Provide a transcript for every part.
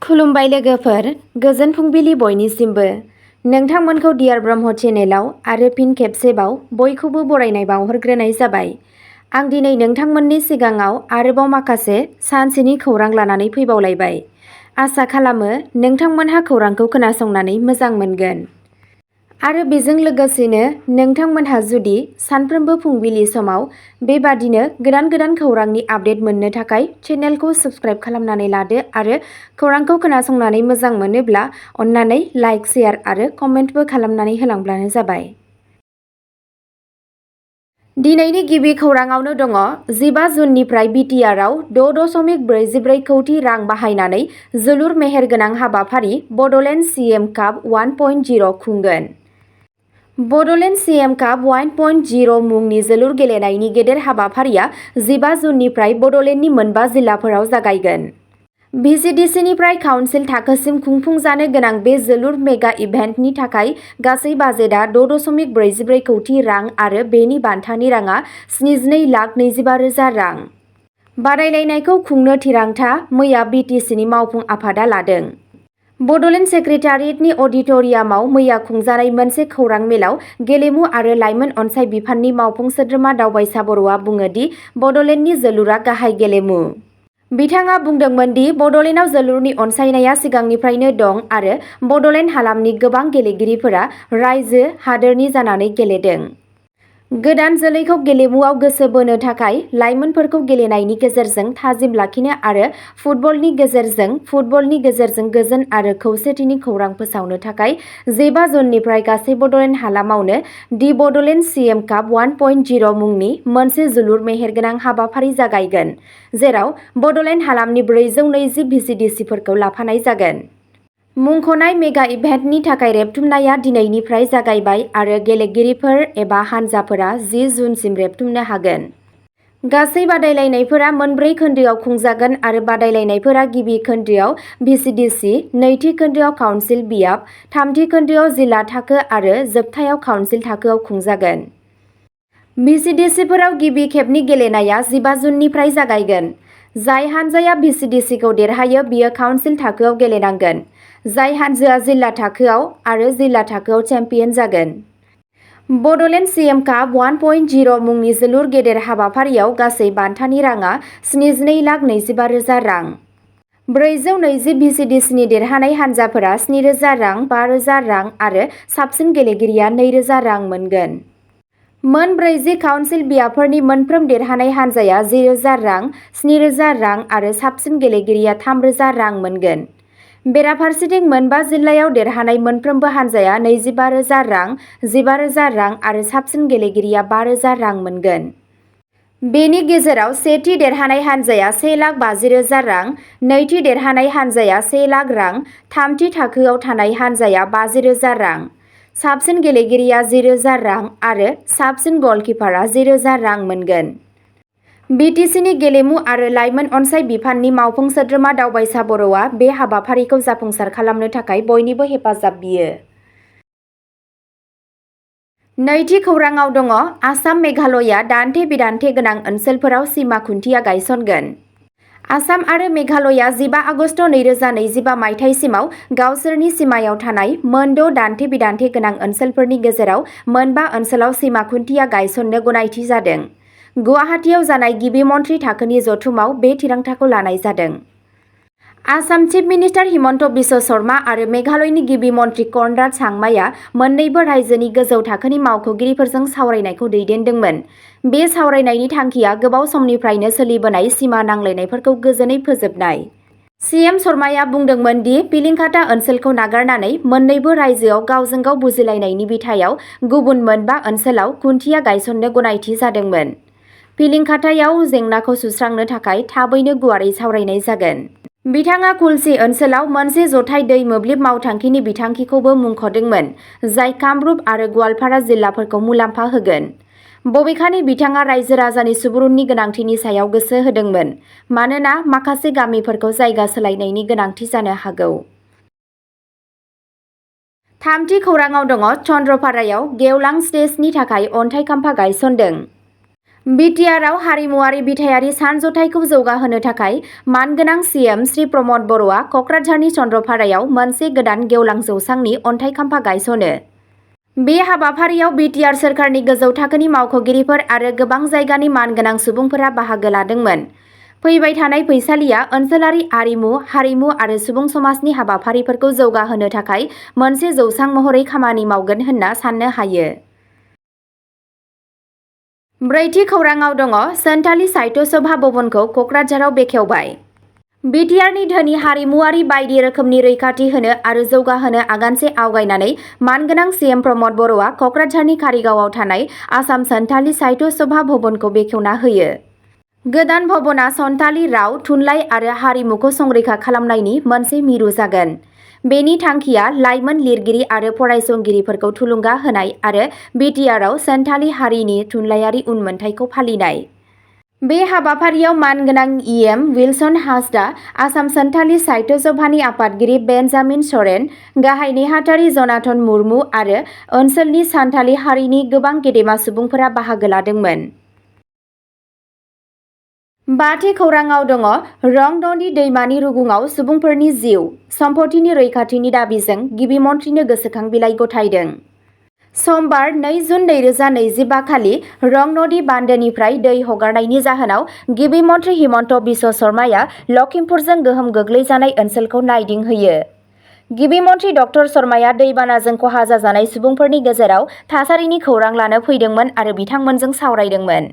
खुलुमबाय लोगोफोर, गोजोन फुंबिलि बयनिसिमबो। नोंथांमोनखौ डियार ब्रह्म चेनेलाव आरो फिन खेबसेबाव बयखौबो बरायनाय बावहरग्रोनाय जाबाय। आं दिनै नोंथांमोननि सिगाङाव आरोबाव माखासे सानसेनि खौरां लानानै फैबावलायबाय। आसा खालामो नोंथांमोनहा खौरांखौ खोनासंनानै मोजां मोनगोन। आरो बेजों लोगोसेनो नोंथांमोनहा जुदि सानफ्रोमबो फुंबिलि समाव बेबादिनो गोदान खौरांनि आपडेट मोननो थाखाय चेनेलखौ साबस्क्राइब खालामनानै लादो आरो खौरांखौ खोनासंनानै मोजां मोनोब्ला अन्नानै लाइक, शेयार आरो कमेन्टबो खालामनानै होलांब्लानो जाबाय। दिनैनि गिबि खौराङावनो दङ 15 जुननिफ्राय बिटिआरआव 6.44 कौटि रां बाहायनानै जोलुर मेहेरगोनां हाबाफारि बड'लेण्ड CEM काप 1.0 खुंगोन। बड'लेण्ड CEM काप 1.0 मुंनि जोलुर गेलेनायनि गेदेर हाबाफारिया 15 जुननिफ्राय बड'लेण्डनि मोनबा जिल्लाफोराव जागायगोन। VCDCनिफ्राय काउन्सिल थाखोसिम खुंफुंजानो गोनां बे जोलुर मेगा इभेन्टनि थाखाय गासै बाजेटआ 6.44 कौटि रां आरो बेनि बान्थानि राङा 72,25,000 रां। बादायलायनायखौ खुंनो थिरांथा मैया BTCनि मावफुं आफादा लादों। बड'लेण्ड सेक्रेटारियेटनि अडिट'रियामाव मैया खुंजानाय मोनसे खौरां मेलाव गेलेमु आरो लाइमोन अनसाय बिफाननि मावफुं सोद्रोमा दावबायसा बर'आ बुङो दि बड'लेण्डनि जोलुरा गाहाय गेलेमु। बिथाङा बुंदोंमोन दि बड'लेण्डआव जोलुरनि अनसायनाया सिगांनिफ्रायनो दं आरो बड'लेण्ड हालामनि गोबां गेलेगिरिफोरा रायजो हादोरनि जानानै गेलेदों। गोदान जोलैखौ गेलेमुआव गोसो बोनो थाखाय लाइमोनफोरखौ गेलेनायनि गेजेरजों थाजिम लाखिनो आरो फुटबलनि गेजेरजों गोजोन आरो खौसेथिनि खौरां फोसावनो थाखाय 15 जुननिफ्राय गासै बड'लेण्ड हालामावनो दि बड'लेण्ड CEM काप 1.0 मुंनि मोनसे जोलुर मेहेरगोनां हाबाफारि जागायगोन, जेराव बड'लेण्ड हालामनि 420 VCDCफोरखौ लाफानाय जागोन। मुंख'नाय मेगा इभेन्टनि थाखाय रेबथुमनाया दिनैनिफ्राय जागायबाय आरो गेलेगिरिफोर एबा हानजाफोरा 10 जुनसिम रेबथुमनो हागोन। गासै बादायलायनायफोरा मोनब्रै खोन्दोआव खुंजागोन आरो बादायलायनायफोरा गिबि खोन्दोआव VCDC, नैथि खोन्दोआव काउन्सिल बियाब, थामथि खोन्दोआव जिल्ला थाखो आरो जोबथायाव काउन्सिल थाखोआव खुंजागोन। VCDCफोराव गिबि खेबनि गेलेनाया 15 जुननिफ्राय जागायगोन। जाय हानजाया VCDCखौ देरहायो बियो काउन्सिल थाखोआव गेलेनांगोन। जाय हानजाया जिल्ला थाखोआव आरो जिल्ला थाखोआव चेम्पियन जागोन। बड'लेण्ड CEM काप 1.0 मुंनि जोलुर गेदेर हाबाफारियाव गासै बान्थानि राङा 72,25,000 रां। 420 VCDCनि देरहानाय हानजाफोरा 7,000 रां, 5,000 रां आरो साबसिन गेलेगिरिया 2,000 रां मोनगोन। मोन 40 काउन्सिल बियाबफोरनि मोनफ्रोम देरहानाय हानजाया 10,000 रां, 7,000 रां आरो साबसिन गेलेगिरिया 3,000 रां मोनगोन। बेराफारसेथिं मोनबा जिल्लायाव देरहानाय मोनफ्रोमबो हानजाया 25,000 रां, 15,000 रां आरो साबसिन गेलेगिरिया 5,000 रां मोनगोन। बेनि गेजेराव सेथि देरहानाय हानजाया 1,50,000 रां, नैथि देरहानाय हानजाया 1,00,000 रां, थामथि थाखोआव थानाय हानजाया 50,000 रां, साबसिन गेलेगिरिया 10,000 रां आरो साबसिन गलकिपारआ 10,000 रां मोनगोन। BTCनि गेलेमु आरो लाइमोन अनसाय बिफाननि मावफुं सोद्रोमा दावबायसा बर'आ बे हाबाफारिखौ जाफुंसार खालामनो थाखाय बयनिबो हेफाजाब बियो। नैथि खौराङाव दङ आसाम मेघालया दान्थे-बिदान्थे गोनां ओनसोलफोराव सीमा खुन्थिया गायसनगोन। आसाम आरो मेघालया 15 आगस्ट 2025 मायथाइसिमाव गावसोरनि सीमायाव थानाय मोन6 दान्थे-बिदान्थे गोनां ओनसोलफोरनि गेजेराव मोनबा ओनसोलाव सीमा खुन्थिया गायसननो गनायथि जादों। गुवाहाटीआव जानाय गिबि मन्थ्रि थाखोनि जथुमाव बे थिरांथाखौ लानाय जादों। आसाम चिफ मिनिस्टार हिमन्त बिश्व शर्मा आरो मेघालयनि गिबि मन्थ्रि कनराड सांमाया मोन्नैबो रायजोनि गोजौ थाखोनि मावख'गिरिफोरजों सावरायनायखौ दैदेनदोंमोन। बे सावरायनायनि थांखिया गोबाव समनिफ्रायनो सोलिबोनाय सीमा नांलायनायफोरखौ गोजोनै फोजोबनाय। CM शर्माया बुंदोंमोन दि पिलिंखाता ओनसोलखौ नागारनानै मोन्नैबो रायजोआव गावजों गाव बुजिलायनायनि बिथायाव गुबुन मोनबा ओनसोलाव खुन्थिया गायसननो गनायथि जादोंमोन। पिलिंखातायाव जेंनाखौ सुस्रांनो थाखाय थाबैनो गुवारै सावरायनाय जागोन। बिथाङा कुल्सी ओनसोलाव मोनसे जथाय दै मोब्लिब मावथांखिनि बिथांखिखौबो मुंख'दोंमोन, जाय कामरुप आरो गवालपारा जिल्लाफोरखौ मुलाम्फा होगोन। बबेखानि बिथाङा रायजो राजानि सुबुरुननि गोनांथिनि सायाव गोसो होदोंमोन, मानोना माखासे गामिफोरखौ जायगा सोलायनायनि गोनांथि जानो हागौ। थामथि खौराङाव दङ चन्द्रपारायाव गेवलां स्टेजनि थाखाय अन्थाइ खाम्फा गायसनदों। बिटिआरआव हारिमुआरि बिथायारि सानजथाइखौ जौगाहोनो थाखाय मानगोनां CEM श्री प्रमद बर'आ क'क्राझारनि चन्द्रपारायाव मोनसे गोदान गेवलां जौसांनि अन्थाइ खाम्फा गायसनो। बे हाबाफारियाव बिटिआर सोरखारनि गोजौ थाखोनि मावख'गिरिफोर आरो गोबां जायगानि मानगोनां सुबुंफोरा बाहागो लादोंमोन। फैबाय थानाय फैसालिया ओनसोलारि हारिमु आरो सुबुं समाजनि हाबाफारिफोरखौ जौगाहोनो थाखाय मोनसे जौसां महरै खामानि मावगोन होनना साननो हायो। ब्रैथि खौराङाव दङ सान्थालि साहित्य सभा भवनखौ क'क्राझाराव बेखेवबाय। बिटिआरनि धोनि हारिमुआरि बायदि रोखोमनि रैखाथि होनो आरो जौगाहोनो आगानसे आवगायनानै मानगोनां CEM प्रमद बर'आ क'क्राझारनि कारिगावआव थानाय आसाम सान्थालि साहित्य सभा भवनखौ बेखेवना होयो। गोदान भवना सान्थालि राव, थुनलाइ आरो हारिमुखौ संरैखा खालामनायनि मोनसे मिरु जागोन। बेनि थांखिया लाइमोन लिरगिरि आरो फरायसंगिरिफोरखौ थुलुंगा होनाय आरो बिटिआरआव सान्थालि हारिनि थुनलाइयारि उनमोनथाइखौ फालिनाय। बे हाबाफारियाव मानगोनां EM विल्सन हासदा, आसाम सान्थालि साहित्य सभानि आफादगिरि बेन्जामिन सरेन, गाहाय नेहाथारि जनाथन मुर्मु आरो ओनसोलनि सान्थालि हारिनि गोबां गेदेमा सुबुंफोरा बाहागो लादोंमोन। बाथि खौराङाव दङ रंनदी दैमानि रुगुङाव सुबुंफोरनि जिउ, सम्पथिनि रैखाथिनि दाबिजों गिबि मन्थ्रिनो गोसोखां बिलाइ गथायदों। समबार 2 जुन 2025 खालि रंनदी बान्दोनिफ्राय दै हगारनायनि जाहोनाव गिबि मन्थ्रि हिमन्त बिश्व शर्माया लखिमपुरजों गोहोम गोग्लैजानाय ओनसोलखौ नायदिंहैयो। गिबि मन्थ्रि डक्टर शर्माया दैबानाजों खहा जाजानाय सुबुंफोरनि गेजेराव थासारिनि खौरां लानो फैदोंमोन आरो बिथांमोनजों सावरायदोंमोन।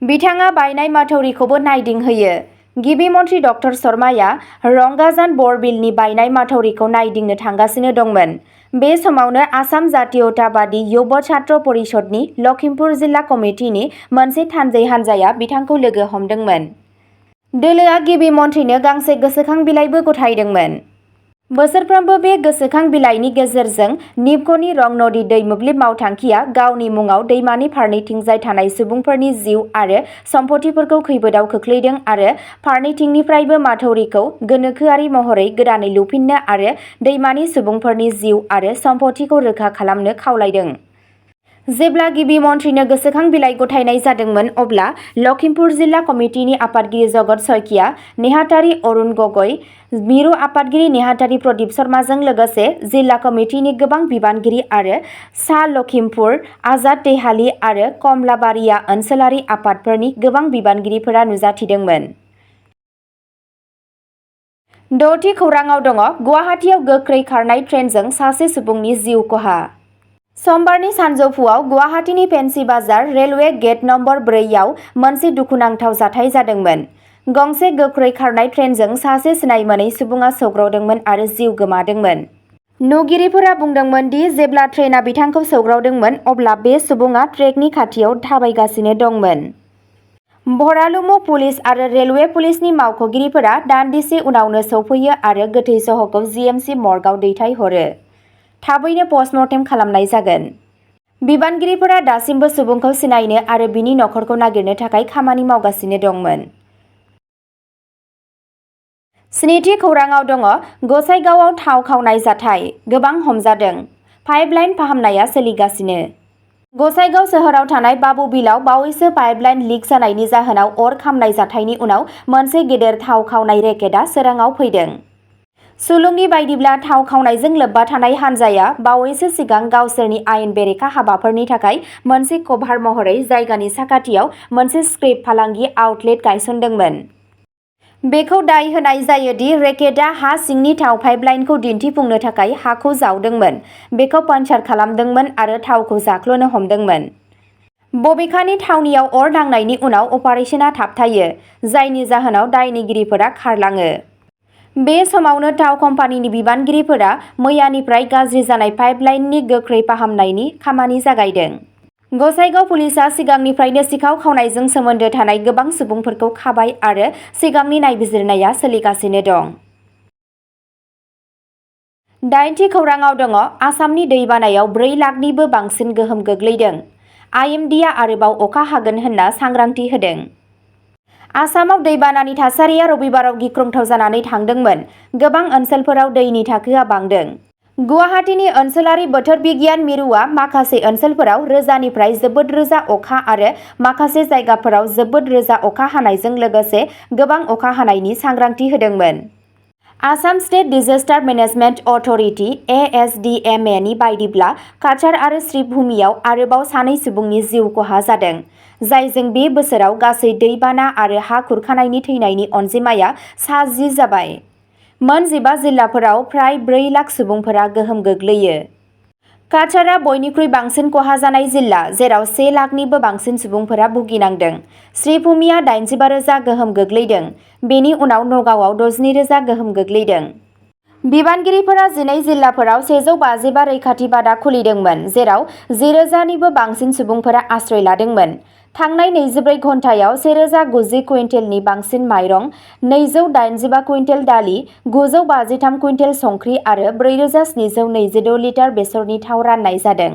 बिथाङा बायनाय माथावरिखौबो नायदिंहैयो। गिबि मन्थ्रि डक्टर शर्माया रंगाजान बरबिलनि बायनाय माथावरिखौ नायदिंनो थांगासिनो दंमोन। बे समावनो आसाम जातीयताबादी युवा छात्र परिषदनि लखिमपुर जिल्ला कमिटिनि मोनसे थान्दै हान्जाया बिथांखौ लोगो हमदोंमोन। दोलोआ गिबि मन्थ्रिनो गांसे गोसोखां बिलाइबो गथायदोंमोन। बोसोरफ्रोमबो बे गोसोखां बिलाइनि गेजेरजों निपक'नि रंनदी दै मोब्लिब मावथांखिया गावनि मुङाव दैमानि फारनैथिंजाय थानाय सुबुंफोरनि जिउ आरो सम्पथिफोरखौ खैफोदाव खोख्लैदों आरो फारनैथिंनिफ्रायबो माथावरिखौ गोनोखोआरि महरै गोदानै लुफिननो आरो दैमानि सुबुंफोरनि जिउ आरो सम्पथिखौ रैखा खालामनो खावलायदों। जेब्ला गिबि मन्थ्रिनो गोसोखां बिलाइ गथायनाय जादोंमोन अब्ला लखिमपुर जिल्ला कमिटिनि आफादगिरि जगत शइकिया, नेहाथारि अरुण गगৈ, मिरु आफादगिरि नेहाथारि प्रदीप शर्माजों लोगोसे जिल्ला कमिटिनि गोबां बिबानगिरि आरो सा लखिमपुर, आजाद देहाली आरो कमलाबारिया ओनसोलारि आफादफोरनि गोबां बिबानगिरिफोरा नुजाथिदोंमोन। द'थि खौराङाव दङ गुवाहाटीआव गोख्रै खारनाय ट्रेनजों सासे सुबुंनि जिउ खहा। समबारनि सानजौफुआव गुवाहाटीनि फेन्सि बाजार रेलवे गेट नम्बर 4 आव मोनसे दुखुनांथाव जाथाय जादोंमोन। गंसे गोख्रै खारनाय ट्रेनजों सासे सिनायमोनै सुबुङा सौग्रावदोंमोन आरो जिउ गोमादोंमोन। नुगिरिफोरा बुंदोंमोन दि जेब्ला ट्रेनआ बिथांखौ सौग्रावदोंमोन अब्ला बे सुबुङा ट्रेकनि खाथियाव थाबायगासिनो दंमोन। भरालुमु पुलिस आरो रेलवे पुलिसनि मावख'गिरिफोरा दान्दिसे उनावनो सौफैयो आरो गोथै सह'खौ GMC मर्गआव दैथायहरो। थाबैनो पस्टमर्टेम खालामनाय जागोन। बिबानगिरिफोरा दासिमबो सुबुंखौ सिनायनो आरो बिनि नखरखौ नागिरनो थाखाय खामानि मावगासिनो दंमोन। स्निथि खौराङाव दङ गसाइगावआव थाव खावनाय जाथाय, गोबां हमजादों, पाइपलाइन फाहामनाया सोलिगासिनो। गसाइगाव सोहोराव थानाय बाबुबिलआव बावैसो पाइपलाइन लिक जानायनि जाहोनाव अर खामनाय जाथायनि उनाव मोनसे गेदेर थाव खावनाय रेकेटआ सोराङाव फैदों। सुलुंनि बायदिब्ला थाव खावनायजों लोब्बा थानाय हान्जाया बावैसो सिगां गावसोरनि आयेन बेरेखा हाबाफोरनि थाखाय मोनसे कभार महरै जायगानि साखाथियाव मोनसे स्क्रेप फालांगि आउटलेट गायसनदोंमोन। बेखौ दाय होनाय जायो दि रेकेटआ हा सिंनि थाव पाइपलाइनखौ दिन्थिफुंनो थाखाय हाखौ जावदोंमोन, बेखौ पान्चार खालामदोंमोन आरो थावखौ जाख्ल'नो हमदोंमोन। बबेखानि थावनियाव अर नांनायनि उनाव अपारेशनआ थाबथायो, जायनि जाहोनाव दायनिगिरिफोरा खारलाङो। बे समावनो थाव कम्पानिनि बिबानगिरिफोरा मैयानिफ्राय गाज्रि जानाय पाइपलाइननि गोख्रै फाहामनायनि खामानि जागायदों। गसाइगाव पुलिसआ सिगांनिफ्रायनो सिखाव खावनायजों सोमोन्दो थानाय गोबां सुबुंफोरखौ खाबाय आरो सिगांनि नायबिजिरनाया सोलिगासिनो दं। 8थि खौराङाव दङ आसामनि दैबानायाव 4 लाखनिबो बांसिन गोहोम गोग्लैदों। IMDआ आरोबाव अखा हागोन होनना सांग्रांथि होदों। आसामाव दैबानानि थासारिया रबिबाराव गिख्रंथाव जानानै थांदोंमोन। गोबां ओनसोलफोराव दैनि थाखोआ बांदों। गुवाहाटीनि ओनसोलारि बोथोर बिगियान मिरुआ माखासे ओनसोलफोराव रोजानिफ्राय जोबोद रोजा अखा आरो माखासे जायगाफोराव जोबोद रोजा अखा हानायजों लोगोसे गोबां अखा हानायनि सांग्रांथि होदोंमोन। Assam state disaster management authority (ASDMA) नि बायदिब्ला काछार आरो श्रीभूमियाव आरोबाव 2 सुबुंनि जिउ खहा जादों, जायजों बे बोसोराव गासै दैबाना आरो हा खुरखानायनि थैनायनि अनजिमाया सा 10 जाबाय। मोन 15 जिल्लाफोराव फ्राय 4 लाख सुबुंफोरा गोहोम गोग्लैयो। काछारआ बयनिख्रुइ बांसिन खहा जानाय जिल्ला, जेराव 1 लाखनिबो बांसिन सुबुंफोरा भुगिनांदों। श्रीभूमिया 85,000 गोहोम गोग्लैदों। बेनि उनाव नगावआव 62,000 गोहोम गोग्लैदों। बिबानगिरिफोरा 12 जिल्लाफोराव 155 रैखाथि बादा खुलिदोंमोन, जेराव 10,000 निबो बांसिन सुबुंफोरा आश्रय लादोंमोन। थांनाय 24 घन्टायाव 1090 कुइन्टेलनि बांसिन माइरं, 285 कुइन्टेल दालि, 953 कुइन्टेल संख्रि आरो 4,726 लिटार बेसरनि थाव राननाय जादों।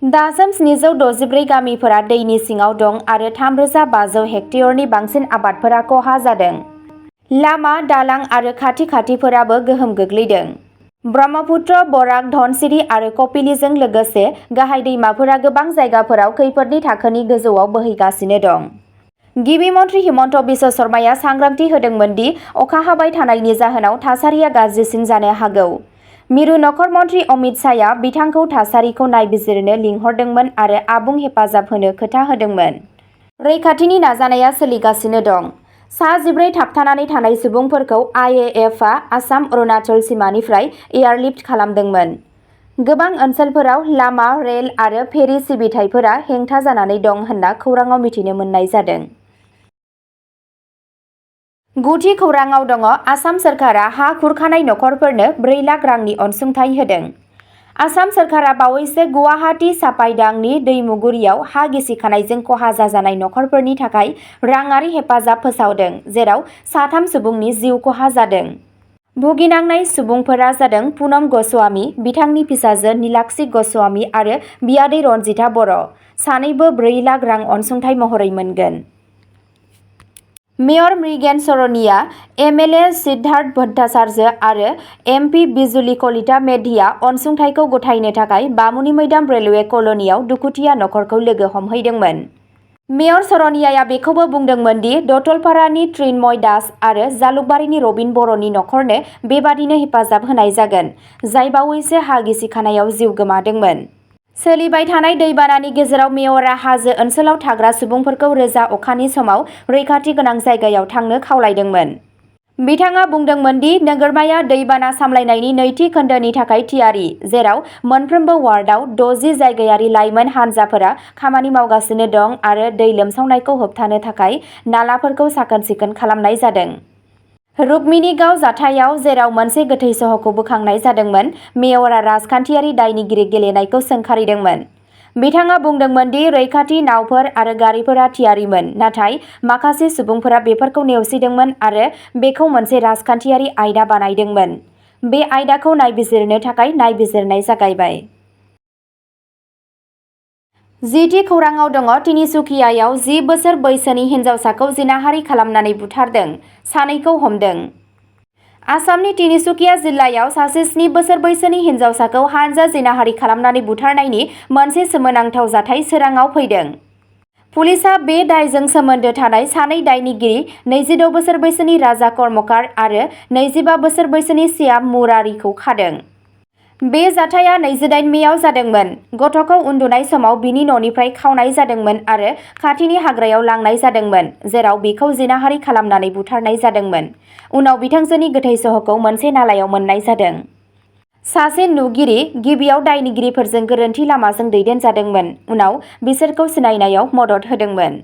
दासिम 764 गामिफोरा दैनि सिङाव दं आरो 3,500 हेक्टेयरनि बांसिन आबादफोरा खहा जादों। लामा, दालां आरो खाथि-खाथिफोराबो गोहोम गोग्लैदों। ब्रह्मपुत्र, बराक, धनसिरि आरो कपिलीजों लोगोसे गाहाय दैमाफोरा गोबां जायगाफोराव खैफोदनि थाखोनि गोजौआव बोहैगासिनो दं। गिबि मन्थ्रि हिमन्त बिश्व शर्माया सांग्रांथि होदोंमोन दि अखा हाबाय थानायनि जाहोनाव थासारिया गाज्रिसिन जानो हागौ। मिरु नखर मन्थ्रि अमित शाहया बिथांखौ थासारिखौ नायबिजिरनो लिंहरदोंमोन आरो आबुं हेफाजाब होनो खोथा होदोंमोन। रैखाथिनि नाजानाया सोलिगासिनो दं। सा 14 थाबथानानै थानाय सुबुंफोरखौ IAFआ आसाम-अरुणाचल सिमानिफ्राय एयारलिफ्ट खालामदोंमोन। गोबां ओनसोलफोराव लामा, रेल आरो फेरि सिबिथायफोरा हेंथा जानानै दं होनना खौरांआव मिथिनो मोननाय जादों। गुथि खौरांआव दङ आसाम सोरखारा हा खुरखानाय नखरफोरनो 4 लाख रांनि अनसुंथाइ होदों। आसाम सोरखारा बावैसो गुवाहाटी सापाइदांनि दैमुगुरियाव हा गिसिखानायजों खहा जाजानाय नखरफोरनि थाखाय राङारि हेफाजाब फोसावदों, जेराव 3 सुबुंनि जिउ खहा जादों। भुगिनांनाय सुबुंफोरा जादों पुनम गस्वामी, बिथांनि फिसाजो नीलाक्षी गस्वामी आरो बियादै रन्जिता बर'। सानैबो 4 लाख रां अनसुंथाइ महरै मोनगोन। मेयर मृगेन सरनिया, MLA सिद्धार्थ भट्टाचार्य आरो MP बिजुली कलिता मेधिया अनसुंथाइखौ गथायनो थाखाय बामुनि मैदाम रेलवे कल'नियाव दुखुथिया नखरखौ लोगो हमहैदोंमोन। मेयर सरनियाया बेखौबो बुंदोंमोन दि दतलपारानि त्रिनमय दास आरो जालुकबारिनि रबिन बर'नि नखरनो बेबादिनो हेफाजाब होनाय जागोन, जाय बावैसो हा गिसिखानायाव जिउ गोमादोंमोन। सोलिबाय थानाय दैबानानि गेजेराव मेयरआ हाजो ओनसोलाव थाग्रा सुबुंफोरखौ रोजा अखानि समाव रैखाथि गोनां जायगायाव थांनो खावलायदोंमोन। बिथाङा बुंदोंमोन दि नोगोरमाया दैबाना सामलायनायनि नैथि खोन्दोनि थाखाय थियारि, जेराव मोनफ्रोमबो वार्डआव 60 जायगायारि लाइमोन हानजाफोरा खामानि मावगासिनो दं आरो दै लोमसावनायखौ होबथानो थाखाय नालाफोरखौ साखोन-सिखोन खालामनाय जादों। रुक्मिणीगांव जाथायाव, जेराव मोनसे गोथै सह'खौ बोखांनाय जादोंमोन, मेयरआ राजखान्थियारि दायनिगिरि गेलेनायखौ सोंखारिदोंमोन। बिथाङा बुंदोंमोन दि रैखाथि नावफोर आरो गारिफोरा थियारिमोन, नाथाय माखासे सुबुंफोरा बेफोरखौ नेवसिदोंमोन आरो बेखौ मोनसे राजखान्थियारि आयदा बानायदोंमोन। बे आयदाखौ नायबिजिरनो थाखाय नायबिजिरनाय जागायबाय। जिथि खौरांआव दङ तिनिसुकियायाव 10 बोसोर बैसोनि हिन्जावसाखौ जिनाहारि खालामनानै बुथारदों, सानैखौ हमदों। आसामनि तिनिसुकिया जिल्लायाव सासे 7 बोसोर बैसोनि हिन्जावसाखौ हानजा जिनाहारि खालामनानै बुथारनायनि मोनसे सोमोनांथाव जाथाय सोराङाव फैदों। पुलिसआ बे दायजों सोमोन्दो थानाय सानै दायनिगिरि 26 बोसोर बैसोनि राजा कर्मकार आरो 25 बोसोर बैसोनि श्याम मुरारीखौ खादों। बे जाथाया 28 मेआव जादोंमोन। गथ'खौ उन्दुनाय समाव बिनि न'निफ्राय खावनाय जादोंमोन आरो खाथिनि हाग्रायाव लांनाय जादोंमोन, जेराव बिखौ जिनाहारि खालामनानै बुथारनाय जादोंमोन। उनाव बिथांजोनि गोथै सह'खौ मोनसे नालायाव मोननाय जादों। सासे नुगिरि गिबियाव दायनिगिरिफोरजों गोरोन्थि लामाजों दैदेनजादोंमोन, उनाव बिसोरखौ सिनायनायाव मदद होदोंमोन।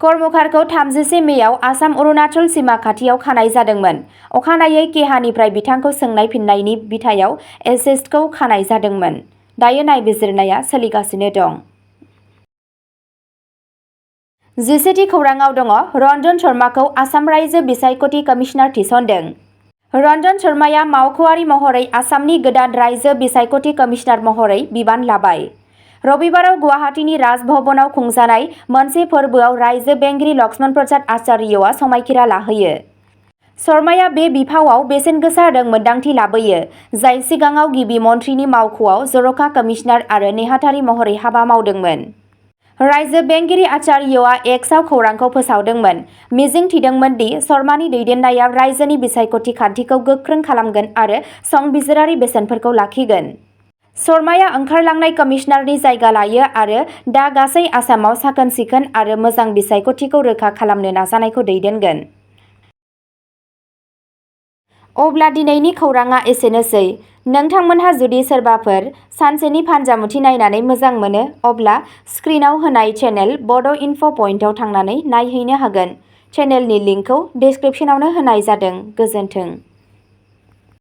कर्मकारखौ 30 मेआव आसाम-अरुणाचल सिमा खाथियाव खानाय जादोंमोन। अखानायै केहानिफ्राय बिथांखौ सोंनाय फिननायनि बिथायाव एसेस्टखौ खानाय जादोंमोन। दायो नायबिजिरनाया सोलिगासिनो दं। 11थि खौरांआव दङ रन्जन शर्माखौ आसाम रायजो बिसायख'थि कमिसनार थिसनदों। रन्जन शर्माया मावख'आरि महरै आसामनि गोदान रायजो बिसायख'थि कमिसनार महरै बिबान लाबाय। रबिबाराव गुवाहाटीनि राजभवनाव खुंजानाय मोनसे फोरबोआव रायजो बेंगिरि लक्ष्मण प्रसाद आचार्यआ समायखिरा लाहोयो। शर्माया बे बिफावआव बेसेनगोसा रोंमोन्दांथि लाबोयो, जाय सिगाङाव गिबि मन्थ्रिनि मावख'आव जर'खा कमिशनार आरो नेहाथारि महरै हाबा मावदोंमोन। रायजो बेंगिरि आचार्यआ एक्सआव खौरांखौ फोसावदोंमोन, मिजिं थिदोंमोन दि शर्मानि दैदेननाया रायजोनि बिसायख'थि खान्थिखौ गोख्रों खालामगोन आरो संबिजिरारि बेसेनफोरखौ लाखिगोन। शर्माया ओंखारलांनाय कमिशनारनि जायगा लायो आरो दा गासै आसामाव साखोन-सिखोन आरो मोजां बिसायख'थिखौ रोखा खालामनो नाजानायखौ दैदेनगोन। अब्ला दिनैनि खौरांआ एसेनोसै। नोंथांमोनहा जुदि सोरबाफोर सानसेनि फानजामुथि नायनानै मोजां मोनो, अब्ला स्क्रिनआव होनाय चेनेल बड' इनफ' पइन्टआव थांनानै नायहैनो हागोन। चेनेलनि लिंकखौ डिस्क्रिप्शनावनो होनाय जादों। गोजोन्थों।